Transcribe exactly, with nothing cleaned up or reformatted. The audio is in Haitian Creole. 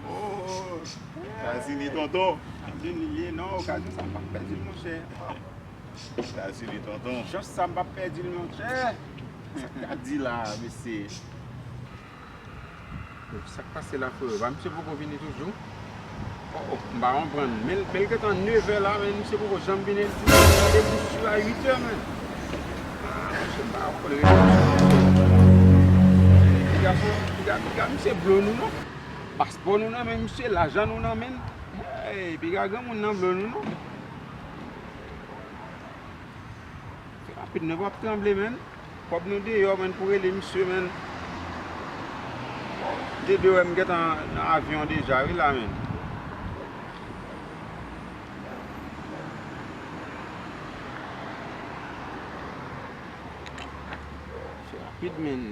Oh, Etazini, tonton. Etazini li ye, non, okazyon sa m p ap pèdi l, monchè. Etazini, tonton. Chans sa m p ap pèdi l, monchè. Sa k ap di la, mesye? Sa k pase la, frè? Ba, misye poko vini toujou? Oh, oh, m pa konprann. Men, men l gentan nevè la, men misye poko janm vini. Li di, "Randevou sou a uitè, men." Ah, monchè, m pa konprann. Piga, piga, piga, misye blo nou, non. Paspò nou nan men misye, lajan nou nan men l. Hey, piga granmoun nan blo nou, non. Fè rapid, non, w ap tranble, men. Kòb nou deyò, men, pou rele misye, men. Te dwe wè m gentan nan avyon deja, wi, la, men. Fè rapid, men.